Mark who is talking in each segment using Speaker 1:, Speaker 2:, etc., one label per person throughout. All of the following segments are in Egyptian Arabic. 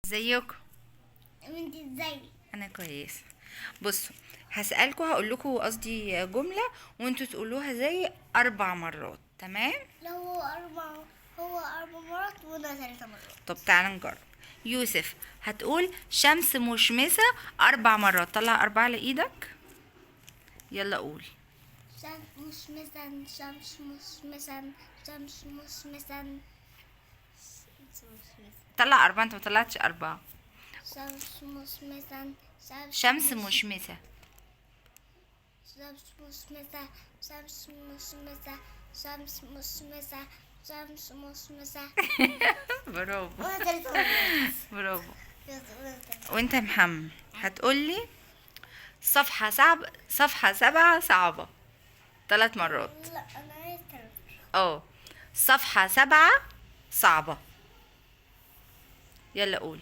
Speaker 1: ازيكم؟
Speaker 2: انت ازاي؟
Speaker 1: انا كويسة. بصوا هسألكوا، هقول لكم قصدي جملة وانتوا تقولوها زي 4 مرات، تمام؟
Speaker 2: لا هو اربع مرات وانا 3 مرات.
Speaker 1: طب تعالى نجرب. يوسف هتقول شمس مشمسة 4 مرات، طلع 4 على ايدك، يلا قول.
Speaker 2: شمس مشمسة، شمس مشمسة، شمس مشمسة، شمس مشمسة.
Speaker 1: طلع 4، انت ما طلعتش 4.
Speaker 2: شمس مشمسة،
Speaker 1: شمس مشمسة،
Speaker 2: شمس مشمسة، شمس مشمسة، شمس مشمسة، شمس مشمسة.
Speaker 1: برافو
Speaker 2: وانا 3 مرات.
Speaker 1: برافو. وانت يا محمد هتقولي صفحة صعب، صفحة 7 صعبة 3 مرات.
Speaker 2: لا انا عايز 3.
Speaker 1: صفحة 7 صعبة، يلا قول.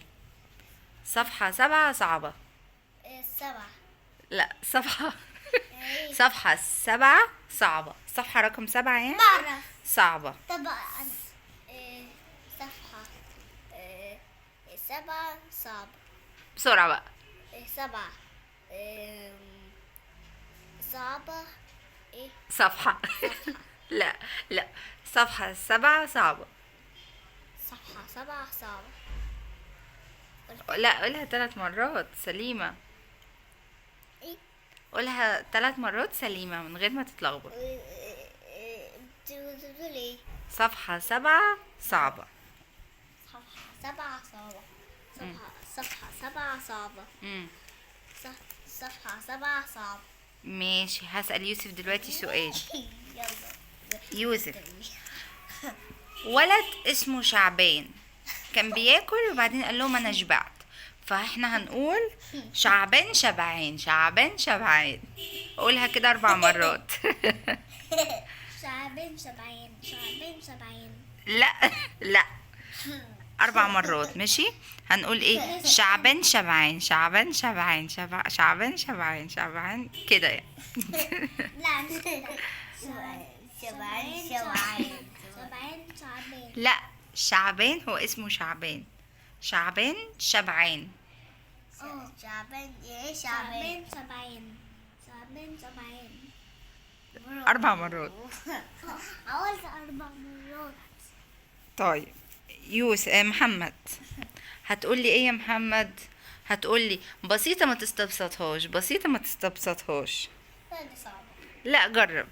Speaker 1: صفحة 7 صعبة.
Speaker 2: 7.
Speaker 1: لا صفحة صفحة 7 صعبة، صفحة رقم 7 يعني
Speaker 2: بعرف
Speaker 1: صعبة.
Speaker 2: طب أنا صفحة 7 صعبة.
Speaker 1: بسرعة بقى.
Speaker 2: 7 صعبة. إيه
Speaker 1: صفحة. لا لا، صفحة 7 صعبة.
Speaker 2: صفحة 7 صعبة.
Speaker 1: لا قولها 3 مرات سليمة.
Speaker 2: إيه؟
Speaker 1: قولها 3 مرات سليمة من غير ما تتلخبط.
Speaker 2: بتقول إيه؟
Speaker 1: صفحة 7 صعبة.
Speaker 2: صفحة 7 صعبة. صفحة 7 صعبة. صفحة 7 صعبة.
Speaker 1: ماشي. هسأل يوسف دلوقتي سؤال.
Speaker 2: يلا
Speaker 1: يوسف، ولد اسمه شعبان كان بياكل وبعدين قال لهم انا شبعت، فاحنا هنقول شعبان شبعان شعبان شبعان. قولها كده 4 مرات.
Speaker 2: شعبان شبعان شعبان شبعان.
Speaker 1: لا لا، 4 مرات. ماشي. هنقول ايه؟ شعبان شبعان شعبان شبعان شعبان شبعان شبعان كده يعني.
Speaker 2: لا مش كده. شبعان شبعان شبعان شعبان.
Speaker 1: لا شعبان هو اسمه شعبان، شعبان شبعان.
Speaker 2: شعبان ايه؟ شعبان شبعان شعبان شبعان.
Speaker 1: 4 مرات.
Speaker 2: عاوز 4 مرات.
Speaker 1: طيب يوسف، محمد هتقولي ايه يا محمد؟ هتقولي بسيطة ما تستبسطهاش، بسيطة ما تستبسطهاش.
Speaker 2: لا دي صعبة.
Speaker 1: لا جرب،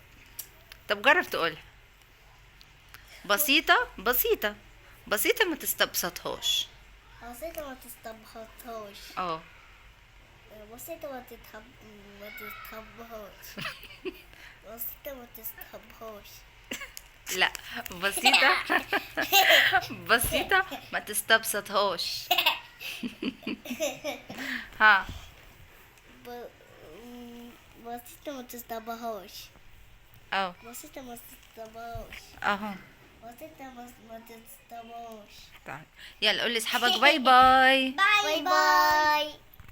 Speaker 1: طب جرب تقولها. بسيطة بسيطة بسيطة ما تستبسطهاش.
Speaker 2: بسيطة ما تستبسطهاش. بسيطة ما تستبهاش. بسيطة ما تستبهاش.
Speaker 1: لا بسيطة بسيطة ما تستبسطهاش. ها
Speaker 2: بسيطة ما تستبهاش. بسيطة ما تستبهاش.
Speaker 1: اهو
Speaker 2: بسيطة ما تستبهاش.
Speaker 1: طيب يلا قول لاصحابك bye bye.
Speaker 2: bye bye.